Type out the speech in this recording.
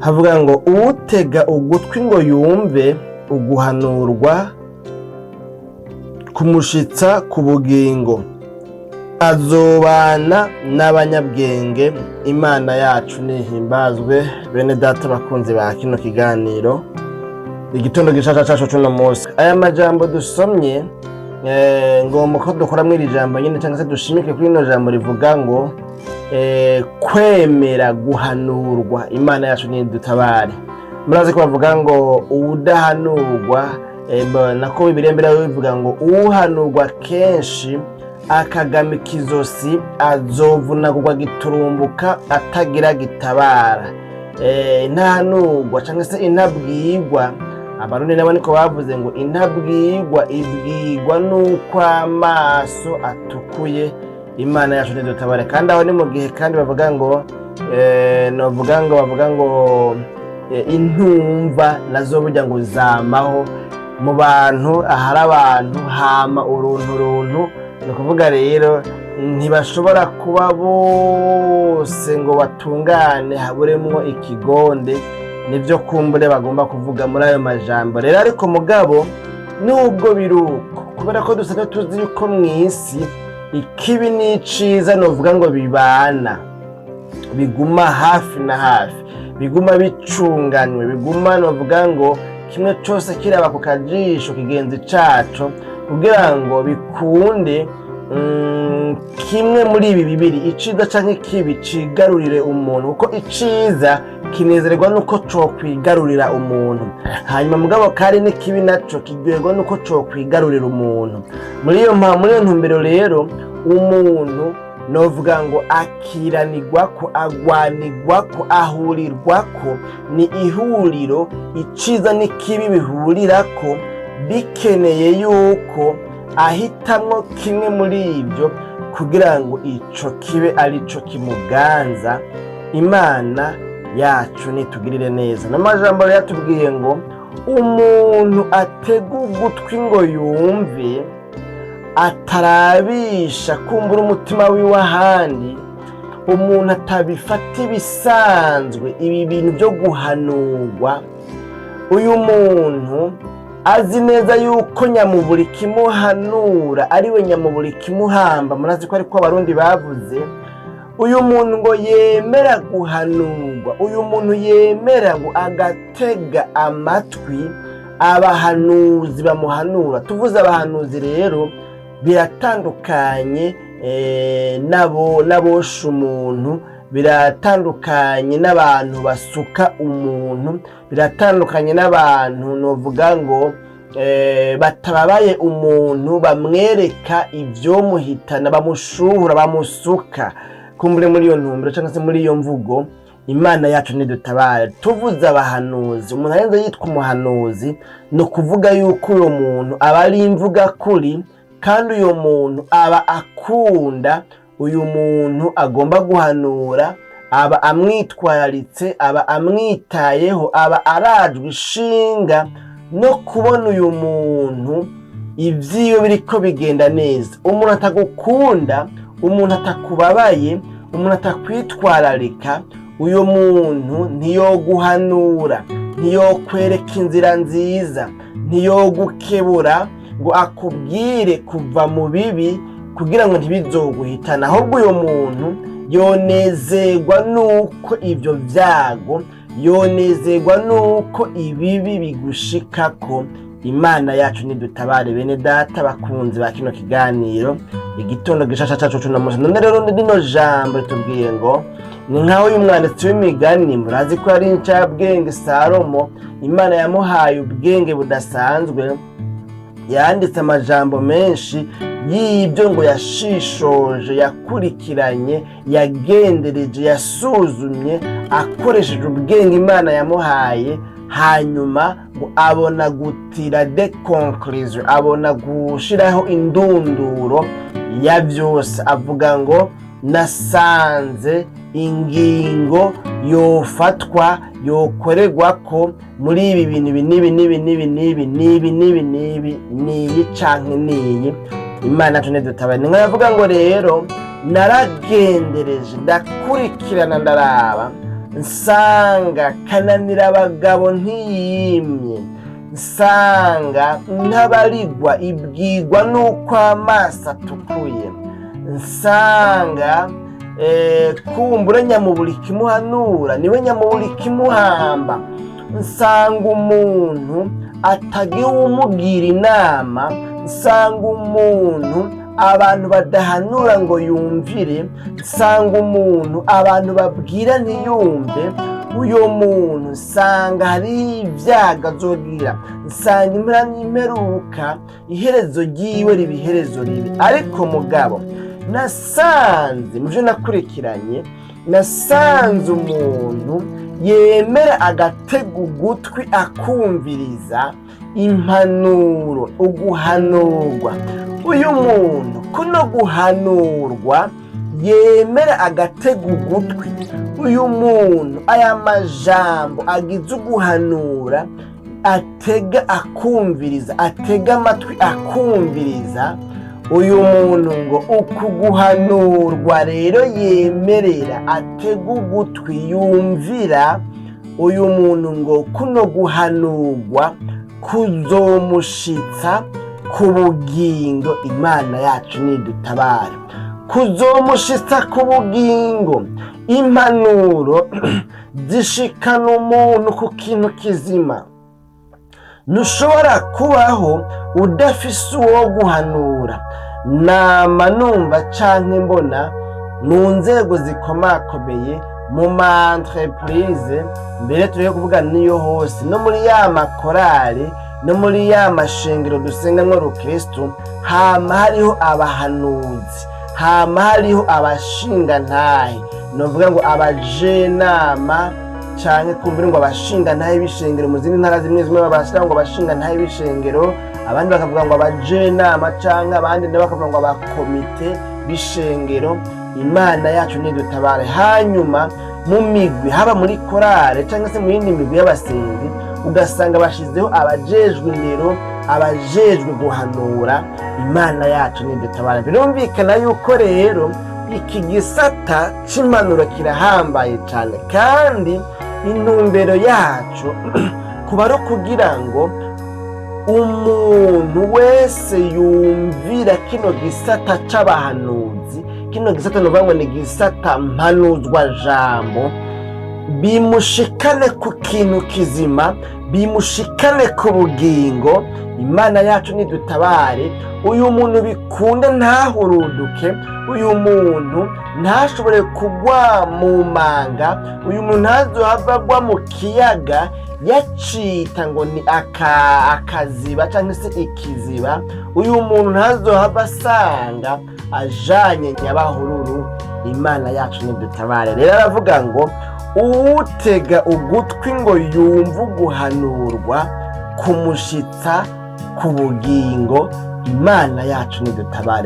Havuga ngo: "Uwutega ugutwi ngo yumve uguhanurwa kumushitsa ku bugingo, azobana n'abanyabwenge." Imana yacu nihimbazwe. Bene data bakunzi ba kino kiganiro, Igitondo Gishasha cacu cuno munsi, aya majambo dusomye, ngomba ko dukoramwo iri jambo nyine, cyangwa se dushimike kuri rino jambo rivuga ngo kwemera guhanurwa. Imana yacu nidutabare. Murazi ko bavuga ngo uwudahanurwa, nako Bibiliya mbere bivuga ngo uwuhanurwa kenshi akagamika izosi azovunagurwa giturumbuka atagira gitabara. Intahanurwa cyangwa se intabwirwa, Abarundi nabo niko bavuze ngo intabwirwa ibwirwa n'uko amaso atukuye. Imana yacu ntidutabare. Kandi aho ni mu gihe kandi bavuga ngo, novuga ngo bavuga ngo intumva nazo burya ngo zamaho mu bantu. Ahari abantu hama uruntu runtu. Ni ukuvuga rero ntibashobora kuba bose ngo batungane, haburemwo ikigonde. Nibyo kumbure bagomba kuvuga muri ayo majambo rero. Ariko mugabo nubwo biruko, kubera ko dusanzwe tuzi yuko mu isi ikibi n'iciza novuga ngo bibana, biguma hafi na hafi, biguma bicunganywe, biguma novuga ngo kimwe cose kiraba ku kajisho kigenzi caco, kugira ngo bikunde kimwe muri ibi bibiri, iciza canke ikibi, cigarurire umuntu, kuko iciza kinezererwa nuko cokwigarurira umuntu. Hanyuma mugabo kandi n'ikibi naco kiryoherwa nuko cokwigarurira umuntu. Muri iyo ntumbero rero, umuntu novuga ngo akiranirwako, agwanirwako, ahurirwako. Ni ihuriro iciza n'ikibi bihurirako, bikeneye yuko ahitamwo kimwe muri ibyo kugira ngo ico kibe arico kimuganza. Imana yacu nitugirire neza. N'amajambo rero yatubwiye ngo umuntu atega ugutwi ngo yumve, atarabisha kumbura umutima wiwe ahandi, umuntu atabifata ibisanzwe ibi bintu byo guhanurwa, uyu muntu azi neza yuko nyamuburi kimuhanura ariwe nyamuburi kimuhamba. Murazi ko ariko Abarundi bavuze. Uyu muntu ngo yemera guhanurwa, uyu muntu yemera ngo agatega amatwi abahanuzi bamuhanura. Tuvuze abahanuzi rero biratandukanye nabo n'abosha umuntu, biratandukanye n'abantu basuka umuntu, biratandukanye n'abantu novuga ngo batababaye umuntu, bamwereka ibyomuhitana, bamushuhura, bamusuka. Kumbure muri iyo ntumbero cyangwa se muri iyo mvugo, Imana yacu nidutabare. Tuvuze abahanuzi, umuntu arenze yitwa umuhanuzi, ni ukuvuga yuko uyo muntu aba ari imvuga kuri, kandi uyu muntu aba akunda uyu muntu agomba guhanura, aba amwitwararitse, aba amwitayeho, aba arajwe ishinga no kubona uyu muntu ibyiwe biriko bigenda neza. Umuntu atagukunda, umuntu atakubabaye, umuntu atakwitwararika, uyu muntu ntiyoguhanura, ntiyokwereka inzira nziza, ntiyogukebura ngo akubwire kuva mu bibi kugira ngo ntibizoguhitana. Ahubwo uyu muntu yonezerwa nuko ibyo byago, yonezerwa nuko ibibi bigushikako. Imana yacu nidutabare. Bene data bakunzi ba kino kiganiro, Igitondo Gishasha cacu cuno munsi, none rero rino jambo ritubwiye ngo ni nkaho uyu mwanditsi w'imigani, murazi ko ari incabwenge Salomo, Imana yamuhaye ubwenge budasanzwe, yanditse amajambo menshi y'ibyo ngo yashishoje, yakurikiranye, yagendereje, yasuzumye akoresheje ubwenge Imana yamuhaye, hanyuma ngo abona gutira des conclusions, abona gushiraho indunduro ya byose. Avuga ngo nasanze ingingo yofatwa, yokorerwa ko muri ibi bintu ibi n'ibi n'ibi n'ibi n'ibi n'ibi n'ibi n'ibi, n'iyi canke n'iyi. Imana yacu ntidutabare. Ni nkavuga ngo rero naragendereje, ndakurikirana, ndaraba. Nsanga kananira abagabo ntiyimye, nsanga ntabarigwa ibwigwa n'uko amaso atukuye, nsanga kumbura nyamuburi ikimuhanura niwe nyamuburi ikimuhamba, nsanga umuntu atagira uwumugira inama, nsanga umuntu abantu badahanura ngo yumvire, nsanga umuntu abantu babwira ntiyumve. Uyo muntu nsanga hariho ibyago azogira, nsanga impera n'imperuka iherezo ryiwe riba iherezo ribi. Ariko mugabo nasanze mu byo nakurikiranye, nasanze umuntu yemera agatega ugutwi akumviriza impanuro, uguhanurwa, uyu muntu kuno guhanurwa yemera agatega ugutwi, uyu muntu aya majambo agize uguhanura atega akumviriza, atega amatwi akumviriza, uyu muntu ngo uku guhanurwa rero yemerera atega ugutwi yumvira, uyu muntu ngo kuno guhanurwa kuzomushitsa ku bugingo. Imana yacu nidutabara, kuzomushitsa ku bugingo. Impanuro zishikana umuntu ku kintu kizima. Ntushobora kubaho udafise uwo guhanura. Nama numva canke mbona mu nzego zikomakomeye, mu ma entreprise, mbere turiho kuvuga niyo hose, no muri ya makorari, no muri ya mashengero dusengamwo rukristu, hama hariho abahanuzi, hama hariho abashingantahe, novuga ngo abajenama canke kumbure ngo abashingantahe b'ishengero. Mu zindi ntara zimwe zimwe babashira ngo abashingantahe b'ishengero, abandi bakavuga ngo abajenama, canke abandi nabo bakavuga ngo abakomite b'ishengero. Imana yacu nidutabare. Hanyuma mu migwi, haba muri korale cyangwa se mu yindi migwi y'abasenzi, ugasanga bashizeho abajejwe indero, abajejwe guhanura. Imana yacu nidutabare. Birumvikana yuko rero iki gisata c'impanuro kirahambaye cyane, kandi intumbero yacu kuba ari ukugira ngo umuntu wese yumvira kino gisata c'abahanuzi, kino gisata nuvuga ngo ni gisata mpanuzwa jambo, bimushikane ku kintu kizima, bimushikane ku bugingo. Imana yacu nidutabare. Uyu muntu bikunde ntahuruduke, uyu muntu ntashobore kugwa mu manga, uyu muntu ntazohava agwa mu kiyaga yacita ngo ni akaziba cyangwa se ikiziba, uyu muntu ntazohava asanga ajanye nyabahururu. Imana yacu nidutabare. Rero aravuga ngo uwutega ugutwi ngo yumve uguhanurwa kumushitsa ku bugingo. Imana yacu nidutabare.